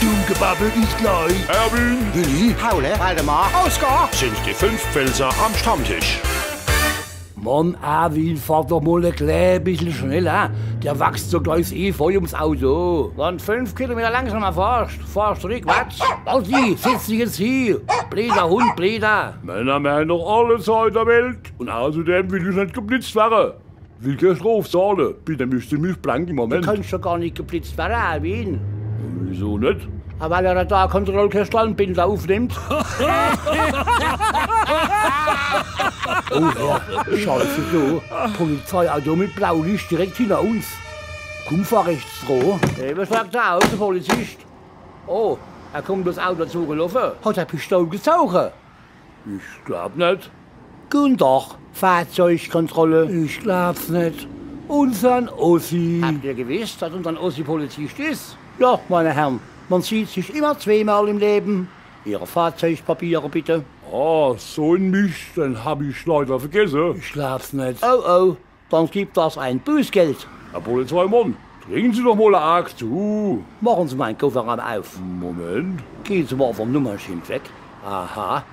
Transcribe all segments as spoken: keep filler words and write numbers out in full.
Dummgebabbel is gleich. Erwin, Willi, Paule, Waldemar, Oskar sind die fünf Pälzer am Stammtisch. Mann, Erwin, fahr doch mol e klä bissel schneller. Der wachst so gleich eh voll ums Auto. Wann fünf Kilometer langsamer fahrst, fahrst rückwärts. Ossi, setz dich jetzt hie. Bleeder Hund, bleeder. Männer, mir hän noch alle Zeit der Welt. Un außerdem will ich net geblitzt werre. Will kee Strof zahle, bin nämlich ziemlich blank im Moment. Du kannst doch gar net geblitzt werre, Erwin. Wieso net? Ah, weil de Radarkontroll kee Standbilder uffnimmt. Oh ja, Scheiße, du. Polizeiauto mit Blaulicht direkt hinner uns. Kumm, fahr rechts dra. Hey, was sagt der aus, de Polizist? Oh, er kummt uffs Auto zugeloffe. Hat er Pistol gezoge? Ich glaab net. Guten Tag, Fahrzeugkontrolle. Ich glaab's net. Unsern Ossi. Habt ihr gewusst, dass unsern Ossi Polizist is? Ja, meine Herren, man sieht sich immer zweimal im Leben. Ihre Fahrzeugpapiere bitte. Ah, so en Mischt, den hab ich leider vergesse. Ich glaab's net. Oh, oh. Dann gibt das ein Bußgeld. Herr Polizeimann, drehen Sie doch mal e Aag zu. Machen Sie mal den Kofferraum auf. Moment. Gehen Sie mal vom Nummernschild weg. Aha.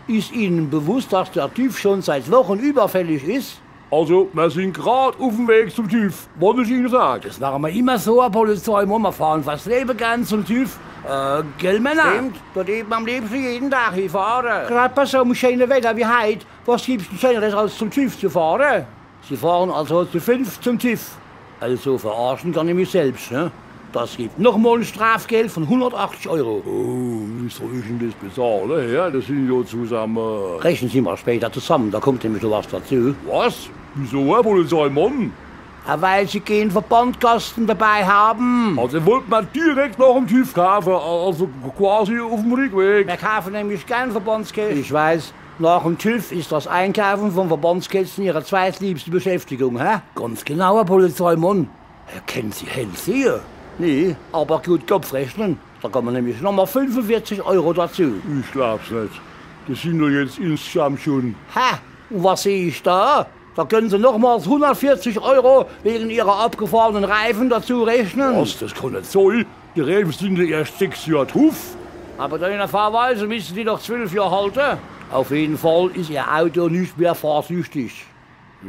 Ist Ihnen bewusst, dass der TÜV schon seit Wochen überfällig ist? Also, wir sind grad auf dem Weg zum TÜV, was ich Ihnen sag. Das machen wir immer so, Herr Polizeimann. Wir fahren fürs Leben gern zum TÜV. Äh, gell, Männer? Stimmt, dort eben am liebsten jeden Tag hinfahren. Grad bei so einem schönen Wetter wie heute, was gibt's denn Schöneres, als zum TÜV zu fahren? Sie fahren also zu fünft zum TÜV. Also verarschen kann ich mich selbst, ne? Das gibt nochmal ein Strafgeld von hundertachtzig Euro. Oh, wie soll ich denn das bezahlen? Ja, das sind ja zusammen. Rechnen Sie mal später zusammen, da kommt nämlich noch was dazu. Was? Wieso, Herr Polizeimann? Ah, weil Sie keinen Verbandskasten dabei haben. Also wollte man direkt nach dem TÜV kaufen, also quasi auf dem Rückweg. Wir kaufen nämlich gern Verbandskästen. Ich weiß, nach dem TÜV ist das Einkaufen von Verbandskästen Ihre zweitliebste Beschäftigung, hä? Ganz genau, Herr Polizeimann. Äh, können Sie hell sehen? Nee, aber gut Kopfrechnen. Da kommen nämlich nochmal fünfundvierzig Euro dazu. Ich glaab's net. Das sind doch jetzt insgesamt schon. Ha! Und was sehe ich da? Da können Sie nochmals hundertvierzig Euro wegen Ihrer abgefahrenen Reifen dazu rechnen. Was? Das kann net sein. Die Reifen sind ja erst sechs Jahre drauf. Aber bei Ihrer Fahrweise müssen die noch zwölf Jahre halten. Auf jeden Fall ist Ihr Auto nicht mehr fahrtüchtig.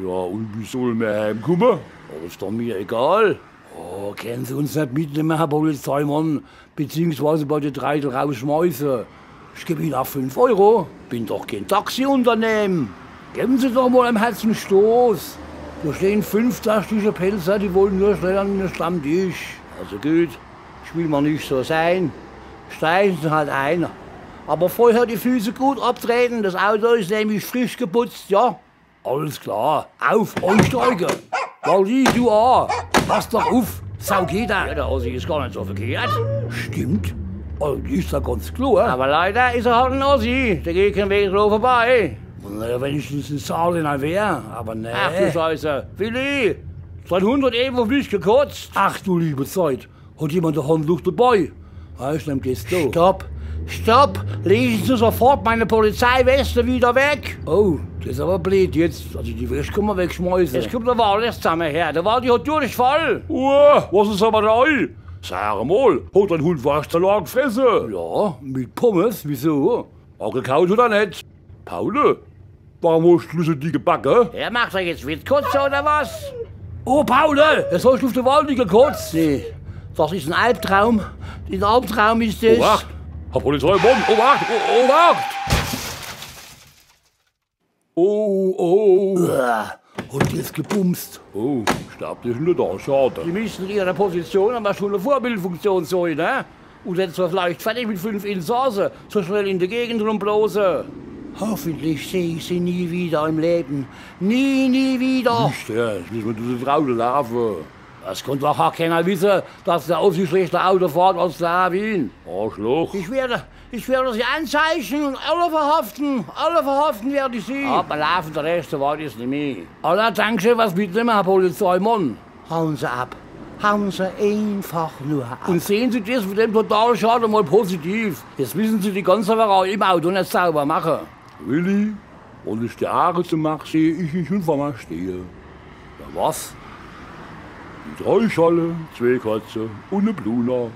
Ja, und wie sollen wir heimkommen? Das ist doch mir egal. Oh, können Sie uns net mitnehmen, Herr Polizeimann? Beziehungsweise bei de Treidel rausschmeißen? Ich geb Ihnen auch fünf Euro. Bin doch kein Taxiunternehmen. Geben Sie doch mal einem Herz einen Stoß. Da stehen fünf dorschtige Pälzer, die wollen nur schnell an den Stammtisch. Also gut, ich will mal nicht so sein. Steigen Sie halt ein. Aber vorher die Füße gut abtreten. Das Auto ist nämlich frisch geputzt, ja? Alles klar. Auf, einsteigen. Waldi, du auch. Pass doch auf. Sau geht er. Ja, der Ossi ist gar nicht so verkehrt. Stimmt. Oh, die ist ja ganz klar. Aber leider ist er halt ein Ossi. Da geht kein Weg dran vorbei. Naja, wenigstens ein Saarländer wär, aber nee. Ach du Scheiße. Willi, seit hundert Euro nicht gekotzt. Ach du liebe Zeit. Hat jemand ein Handtuch dabei? Ja, ich nehm das da. Stopp! Stopp! Legen Sie sofort meine Polizeiweste wieder weg! Oh, das ist aber blöd jetzt. Also die Weste kann man wegschmeißen. Es kommt aber alles zusammen her. Der Waldi hat Durchfall. Uah, was ist aber da? Sag mal, hat dein Hund Waschsalat gefressen? Ja, mit Pommes, wieso? Angekaut oder nicht? Paule, warum hast du so dicke Backe? Er macht da jetzt Witzkotze oder was? Oh, Paule, jetzt hast du auf den Waldi gekotzt. Nee, das ist ein Albtraum. Ein Albtraum ist das. Obacht! Herr Polizeimann, Obacht! O-, Obacht! Oh, oh. Uah, und jetzt gebumst. Oh, starb der schon da, schade. Die müssen in ihrer Position aber schon eine Vorbildfunktion sein, ne? Und jetzt so leicht fertig mit fünf Insassen, so schnell in der Gegend rumblosen. Hoffentlich sehe ich sie nie wieder im Leben. Nie, nie wieder. Nicht, ja, jetzt müssen wir durch die Traute laufen. Es kann doch auch keiner wissen, dass der Ossi schlechter Auto fährt als der Erwin. Arschloch. Ich werde, ich werde sie anzeigen und alle verhaften. Alle verhaften werde ich sie. Aber laufen, der Rest, so weit ist nicht mehr. Alla, danke schön, was mitnehmen, Herr Polizeimann. Hauen Sie ab. Hauen Sie einfach nur ab. Und sehen Sie das mit dem Totalschaden mal positiv. Jetzt müssen Sie die ganze Sauerei im Auto nicht sauber machen. Willi, wenn ich die Augen zumach, sehe ich ihn schon vor mir stehen. Ja, was? Mit drei Schorle, zwei Katze und eine Bluna.